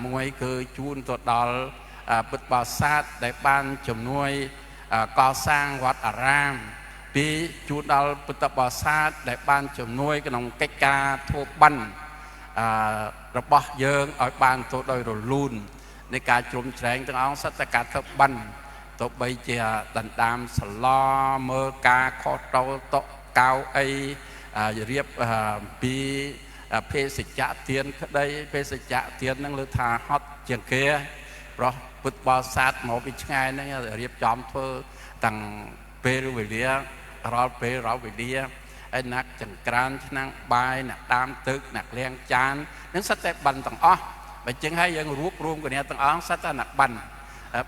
មួយគឺជូនទៅដល់ពុទ្ធបរិស័ទដែលបានជំនួយកសាងវត្តអារាមពីរជូនដល់ពុទ្ធបរិស័ទដែលបានជំនួយក្នុងកិច្ចការធ្វើបិណ្ឌរបស់យើងឲ្យបានទៅដោយរលូននៃការជ្រុំជ្រែងទាំងអង្គសត្វតែការធ្វើបិណ្ឌទោះបីជាដណ្ដើមសឡមើលការខុសត្រូវតកកៅអីរៀបពីភេសជ្ជៈទានក្តីភេសជ្ជៈទាននឹងលើថាហត់ជាងគេព្រោះពុទ្ធបរិស័ទមកពីឆ្ងាយហ្នឹងរៀបចំធ្វើតាំងពេលវេលារាល់ពេលរាល់វេលាហើយអ្នកចង្ក្រានឆ្នាំងបាយអ្នកតាមទឹកអ្នកលាងចាននឹងសិតតែបិណ្ឌទាំងអស់បើចឹងហើយយើងរួបរួមគ្នាទាំងអង្គសិតតែអ្នកបិណ្ឌ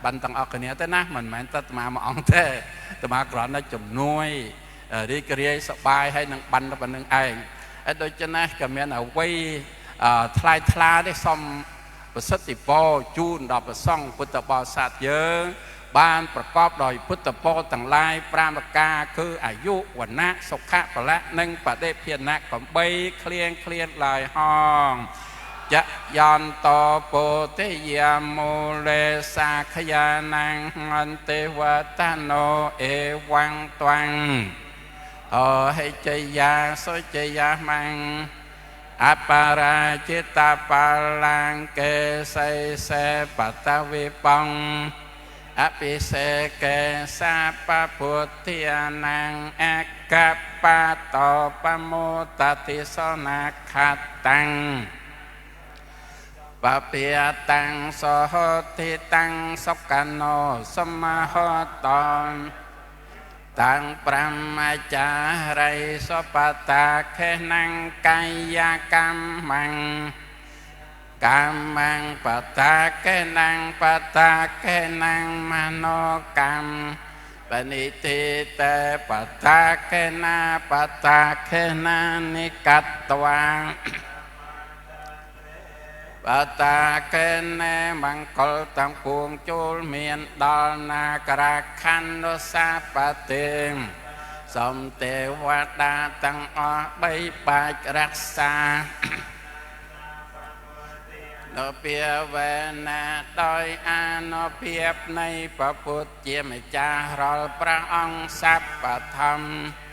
បិណ្ឌទាំងអស់គ្នាទៅណាមិនមែនតែអាត្មាមួយអង្គទេអាត្មាគ្រាន់តែជំនួយរីករាយសប្បាយហើយនឹងបិណ្ឌប៉ុណ្្នឹងឯងហើយដូច្នេះក៏មានអ្វីថ្លៃថ្លាទេសូមប្រសិទ្ធិពរជូនដល់ព្រះសង្ឃពុទ្ធបរិស័ទយើងបានប្រកបដោយពុទ្ធពរទាំងឡាយ5ប្រការគឺអាយុវណ្ណៈសុខៈពលៈនិងបដិភាណៈកំបីគ្លៀងគ្លៀនឡើយហងចយន្តពោតិយាមូលេសាខយានੰអន្តេវតណោអេវੰត្វੰអហិជយាសុជយាមੰអបរាជិតបលាំងកេសីសេបតវិបងអភិសេកេសាពពុទ្ធានੰអកបតោបមោតតិសនាខតាំងបព្យាតាំងសហតិតាំងសុកណោសមហតံតាំងប្រមចារិសបតាខេណੰកាយកម្មੰកម្មੰបតាកេណੰបតាកេណੰមនោកម្មបនិតិតេបតាកេណាបតាខេណានិកតវាបតាកេណេមង្គលតាំងពួងចូលមានដល់នាក្រាខណ្ឌសាបតិសំទេវតាទាំងអស់បីបាច់រក្សានពាវេណាដោយអានុភាពនៃព្រះពុទ្ធជាម្ចាស់រាល់ព្រះអង្គសពធម្ម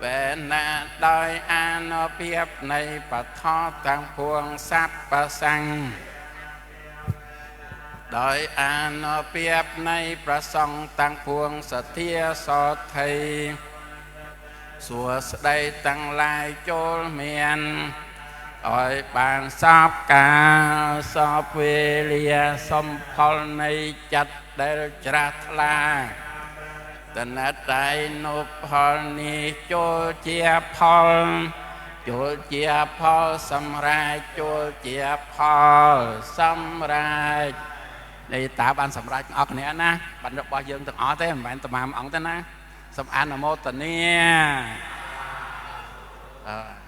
វេណាដោយអានុភាពនៃពធទាំងពួងសពសង្ឃដោយអានុភាពនៃប្រសង្ឃទាំងពួងសទ្ធាសថីសួស្តីទាំងឡាយចូលមានឲ្យបានសពកាលសពវេលាសំផលនៃចិត្តដែលច្រាស់ថ្លាតនតៃនុផលនេះចូលជាផលចូលជាផលសម្រាប់ចូលជាផលសម្រាប់នេះតើបានសម្រាប់អស់គ្នាណាបានរបស់យើងទាំងអស់ទេមិនមែនតាមអង្គទេណាសូមអនុមោទនាអឺ